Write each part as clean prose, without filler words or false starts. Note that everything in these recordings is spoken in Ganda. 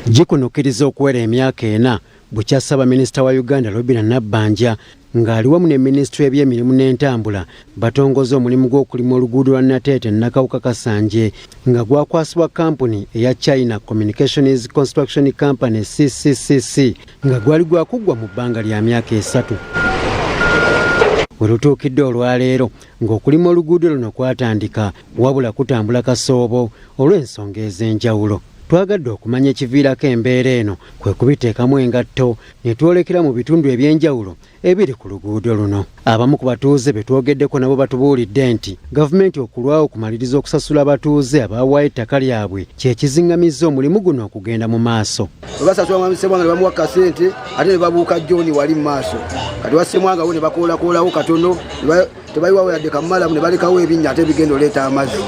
Gikunukkiriza okuwera emyaka 4 bukya Ssaabaminisita wa Uganda Robina Nabbanja ng'ali wamu ne minisitule y'ebyemirimu n'entambula batongoza omulimu gw'okulima oluguudo lwa Nateete Nakawuka Kasanje nga gwakwasibwa kampuni eya China Communications Construction Company CCCC nga gwali gwakuggwa mu bbanga lya myaka 3. We lutuukidde olwaleero ng'okulima oluguudo luno kwatandika wabula kutambula kasoobo olw'ensonga ez'enjawulo. Twagadde okumanya ekiviirako embeera eno kwe kubiteekamu engatto ne twolekera mu bitundu eby'enjawulo ebiri ku luguudo luno. Abamu ku batuuze be twogeddeko nabo batubuulidde nti gavumenti okulwawo okumaliriza okusasula abatuuze abaawaayo ettaka lyabwe kye kiziŋŋamizza omulimu guno okugenda mu maaso. Bwe basasula Mwami Ssemwanga ne bamuwa kasente ate ne babuuka John wali mu maaso. Kati wa Ssemwanga wo ne bakoolakoolawo katono, tebayiwawo yadde kammalamu ne balekawo ebinnya ate ebigenda oleeta amazzi.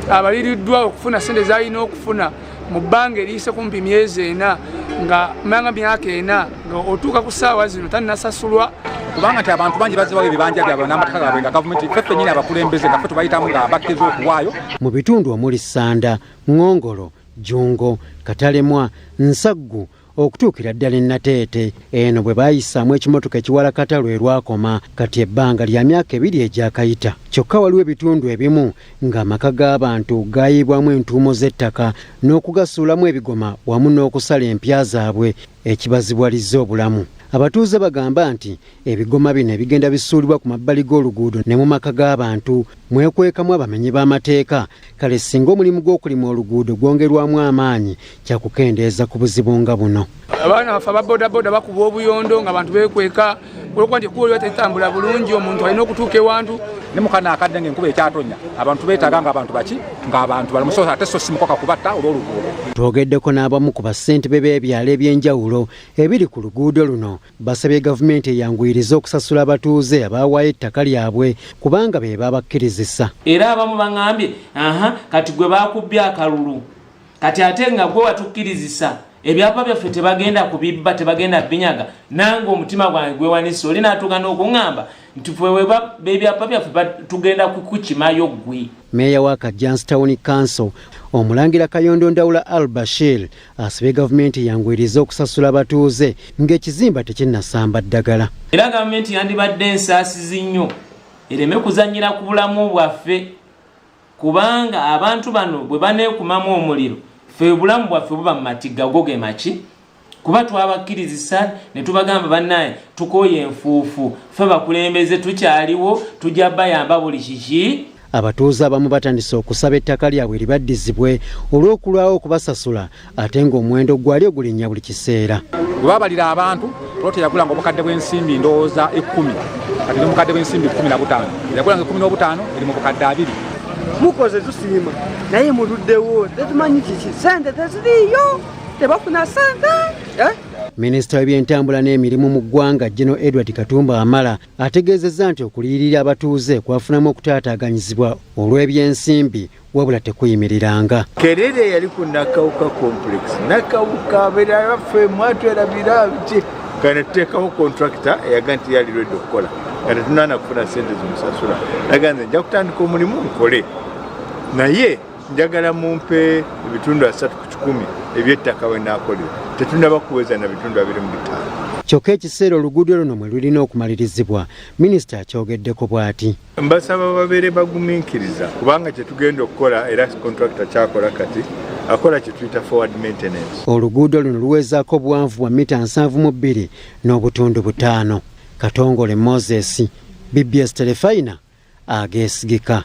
Abaliriddwa okufuna ssente z'alina okufuna mu bbanga eriyise kumpi myezi 4 nga manga myaka 4 nga otuuka ku ssaawa zino tannasasulwa. Kubanga nti abantu bangi bazzeewo ebibanja byabwe n'amataka gaabwe nga gavumenti ffe ffennyini abakulembeze nga ffe tubayitamu nga bakkiriza okuwaayo. Mu bitundu omuli Ssanda, Ŋŋongolo, Jjungo, Katalemwa, Nsaggu okutuukira ddala e Nateete eno bwe baayisaamu ekimotoka ekiwalakata lwe lwakoma kati ebbanga lya myaka 2 egyakayita. Kyokka waliwo ebitundu ebimu ng'amaka g'abantu gaayibwamu entuumo z'ettaka n'okugasuulamu ebigoma wamu n'okusala empya zaabwe ekibazibwalizza obulamu. Abatuuze bagamba nti ebigoma bino ebigenda bisuulibwa ku mabbali g'oluguudo ne mu maka g'abantu mwekwekamu abamenyi b'amateeka. Kale singa omulimu gw'okulima oluguudo gwongerwamu amaanyi kyakukendeeza ku buzibu nga buno. Abaana baffe aba bodaboda bakuba obuyondo ng'abantu beekweka olw'okuba nti ekkubo liba teritambula bulungi, omuntu alina okutuuka ewantu. Ne mukana akadde ng'enkuba ekyatonya abantu beetaaga ng'abantu baki ng'abantu balamu, so ate so si mukoka kubatta olw'oluguudo. Twogeddeko n'abamu ku bassentebe b'ebyalo eby'enjawulo ebiri ku luguudo luno basabye gavumenti eyanguyirize okusasula abatuuze abaawaayo ettaka lyabwe kubanga be babakkirizisa. Era abamu baŋŋambye aha kati gwe bakubbye akalulu kati ate nga gwe watukkirizisa ebyapa byaffe tebagenda kubibba tebagenda binyaga, nange omutima gwange gwewanise oli n'atuuka n'okuŋŋamba nti ffe weba b'ebyapa byaffe tugenda kukukimayo ggwe. Meeya wa Kajjansi Town Council omulangira Kayondo Ndawula Al Bashir asabye gavumenti eyanguyirize okusasula abatuuze ng'ekizimba tekinnasamba ddagala. Era gavumenti yandibadde ensaasizi nnyo ereme kuzannyira ku bulamu bwaffe kubanga abantu bano bwe baneekumamu omuliro ffe obulamu bwaffe buba mu matigga go ge maki kuba twabakkirizisa ne tubagamba bannaye tukooye enfuufu ffe bakulembeze tukyaliwo tujja bayamba buli kiki. Abatuuze abamu batandise okusaba ettaka lyabwe libaddizibwe olw'okulwawo okubasasula ate ng'omuwendo gwalyo gulinnya buli kiseera. Bwe babalira abantu ploti yagulanga obukadde bw'ensimbi ndowooza 10 kati eri mu bukadde bw'ensimbi 15, yagulanga 15 eri mu bukadde 20. Mukoze tusiima naye muluddewo tetumanyi kiki, ssente teziriiyo, tebafuna ssente. Minisita w'ebyentambula n'emirimu mu ggwanga General Edward Katumba Wamala ategeezezza nti okuliyirira abatuuze kwafunamu okutaataaganyizibwa olw'ebyensimbi wabula tekuyimiriranga. Kerere yali ku Nakawuka complex, Nakawuka abeera baffe mwatwerabira biki, nga ne tuteekawo contractor eyaga nti yali ready okukola nga tetunaana kufuna ssente zimusasula. Naga nze nja kutandika omulimu nkole naye njagala mumpe ebitundu 3 ku 100 eby'ettaka we naakolera, tetunnaba kuweza na bitundu 25. Kyokka ekiseera oluguudo luno mwe lulina okumalirizibwa, minisita akyogeddeko bw'ati. Mbasaba babeere bagumiikiriza kubanga kye tugenda okukola era contractor kyakola kati akola kye tuyita forward maintenance. Oluguudo luno luwezaako obuwanvu bwa mita 72 n'obutundu 5. Katongole Moses, BBS Terefayina ageesigika.